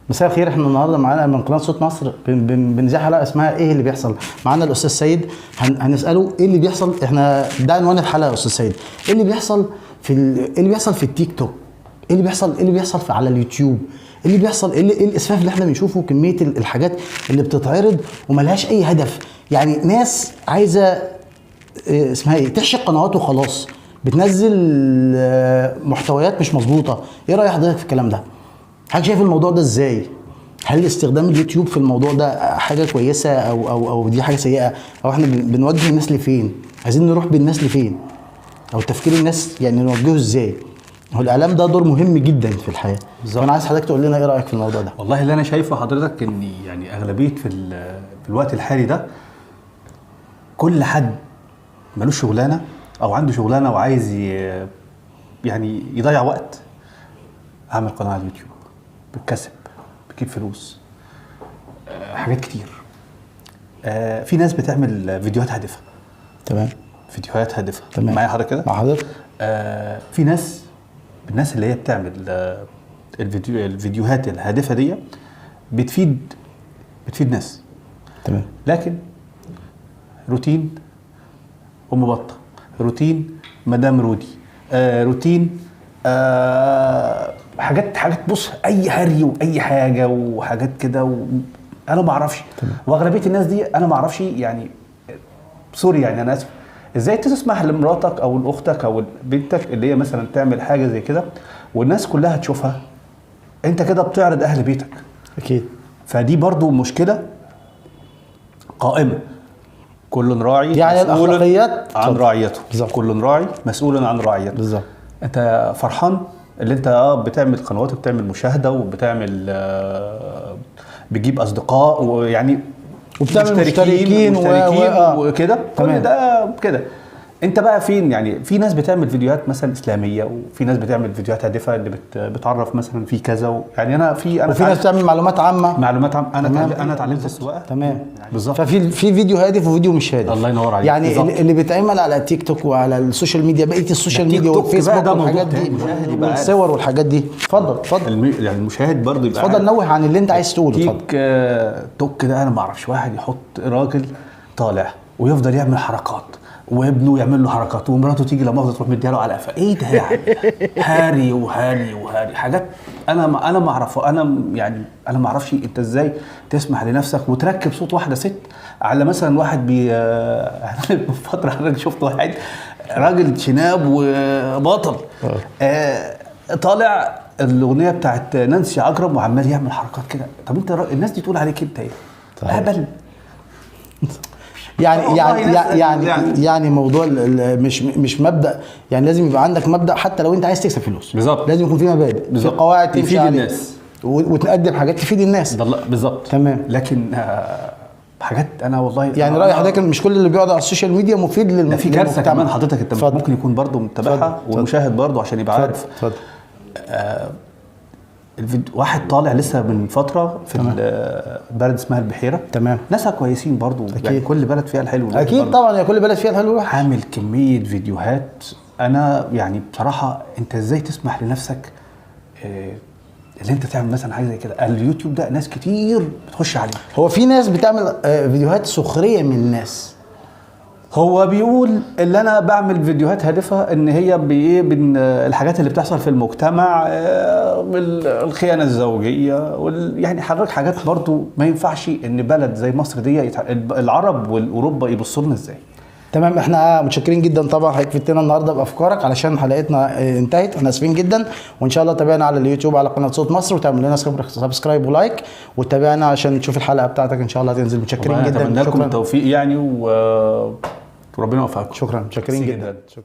مساء الخير. احنا النهارده معانا من قناة صوت مصر بنذيع حلقة اسمها ايه اللي بيحصل. معانا الاستاذ سيد، هنساله ايه اللي بيحصل. احنا ده عنوان الحلقة يا استاذ سيد، ايه اللي بيحصل في ايه اللي بيحصل في التيك توك، ايه اللي بيحصل، ايه اللي بيحصل في على اليوتيوب، ايه اللي بيحصل، ايه الاسفاف اللي احنا بنشوفه، كمية الحاجات اللي بتتعرض وملهاش اي هدف. يعني ناس عايزه إيه اسمها ايه، تحشي القنوات وخلاص، بتنزل محتويات مش مظبوطة. ايه راي حضرتك في الكلام ده؟ حضرتك شايف الموضوع ده ازاي؟ هل استخدام اليوتيوب في الموضوع ده حاجة كويسة او دي حاجة سيئه؟ او احنا بنوجه الناس لفين؟ عايزين نروح بالناس لفين؟ او تفكير الناس يعني نوجهه ازاي؟ هو الاعلام ده دور مهم جدا في الحياة. بالظبط. فانا عايز حضرتك تقول لنا ايه رايك في الموضوع ده. والله اللي انا شايفه حضرتك ان يعني اغلبية في الوقت الحالي ده كل حد ملوش شغلانة او عنده شغلانة وعايز يعني يضيع وقت، اعمل قناة على اليوتيوب، بتكسب، بتجيب فلوس، حاجات كتير. في ناس بتعمل فيديوهات هادفة. تمام. فيديوهات هادفة. تمام. معايا حضرتك كده؟ مع حضرتك. في ناس، الناس اللي هي بتعمل الفيديوهات الهادفة دي بتفيد ناس. تمام. لكن روتين ام بطه، روتين مدام رودي، روتين، حاجات بص، اي هري واي حاجة وحاجات كده انا ما اعرفش. واغلبيه الناس دي انا ما اعرفش، يعني sorry، يعني انا اسف، ازاي تسمح لمراتك او لاختك او بنتك اللي هي مثلا تعمل حاجة زي كده والناس كلها تشوفها؟ انت كده بتعرض اهل بيتك. اكيد. فدي برضو مشكلة قائمه. كل راعي يعني مسؤول الأخلاقيات. عن اتفضل. رعيته. بالظبط. كل راعي مسؤول عن رعيته. بالظبط. انت فرحان اللي انت بتعمل قنوات وبتعمل مشاهده وبتعمل بتجيب اصدقاء ويعني وبتعمل مشتركين مشتركين آه. وكده. تمام. كل ده كده. انت بقى فين؟ يعني في ناس بتعمل فيديوهات مثلا اسلامية، وفي ناس بتعمل فيديوهات هادفة اللي بتعرف مثلا في كذا يعني انا في انا وفي ناس بتعمل معلومات عامة. معلومات عام. انا تمام. انا اتعلمت السواقة. تمام. بالظبط. ففي فيديو هادف وفيديو مش هادف. الله ينور عليك. يعني بالظبط. اللي بيتعمل على تيك توك وعلى ال social media، بقية ال social التيك ميديا توك بقى والفيسبوك ده موضوع والحاجات تاني. دي المشاهد يبقى عارف. والصور والحاجات دي. اتفضل اتفضل. يعني المشاهد برضه يبقى اتفضل عارف. نوه عن اللي انت عايز تقوله. اتفضل. تيك توك ده انا ما اعرفش، واحد يحط راجل طالع ويفضل يعمل حركات، وابنه يعمل له حركات، ومراته تيجي لما تروح مديها له على قفاه. ايه ده يعني؟ هاري وهاري وهاري، حاجات انا ما اعرفه. انا يعني انا ما اعرفش انت ازاي تسمح لنفسك وتركب صوت واحدة ست على مثلا واحد بي من فترة حضرتك شفت واحد راجل شناب وبطل طالع الاغنية بتاعت نانسي عجرم وعمال يعمل حركات كده. طب انت الناس دي تقول عليك انت ايه؟ صحيح. هبل. يعني والله يعني ناس يعني يعني- يعني موضوع مش مبدا، يعني لازم يبقى عندك مبدا حتى لو انت عايز تكسب فلوس. بالظبط. لازم يكون في مبادئ، في بالظبط. قواعد تمشي تفيد عليها. الناس. وتقدم حاجات تفيد الناس. بالظبط. تمام. لكن حاجات انا والله يعني راي حضرتك مش كل اللي بيقعد على ال social media مفيد ده في كارثة للمجتمع. كمان حضرتك انت اتفضل. ممكن يكون برضه متابعها اتفضل. والمشاهد برضه عشان يبقى عارف. اتفضل. الفيديو واحد طالع لسه من فترة في بلد اسمها البحيرة. تمام. ناسها كويسين برضه يعني. أكيد. كل بلد فيها الحلو والوحش اكيد برضه. طبعا، يا كل بلد فيها الحلو والوحش. عامل كمية فيديوهات، انا يعني بصراحة انت ازاي تسمح لنفسك اللي انت تعمل مثلا حاجة زي كده؟ اليوتيوب ده ناس كتير بتخش عليه. هو في ناس بتعمل فيديوهات سخرية من الناس. هو بيقول اللي انا بعمل فيديوهات هادفة ان هي بايه من الحاجات اللي بتحصل في المجتمع، الخيانة الزوجية يعني حضرتك حاجات برضو ما ينفعش ان بلد زي مصر دي العرب والاوروبا يبصوا لنا ازاي. تمام، احنا متشكرين جدا طبعا حضرتك فدتنا النهارده بافكارك، علشان حلقتنا انتهت، احنا اسفين جدا، وان شاء الله تابعنا على اليوتيوب على قناة صوت مصر، وتعمل لنا subscribe و like، وتابعنا عشان تشوف الحلقة بتاعتك ان شاء الله هتنزل. متشكرين والله جدا. اتمنى لكم شكرا. التوفيق يعني وربنا يوفقكم. شكرا، متشكرين ميرسي جدا. جداً. شكرا.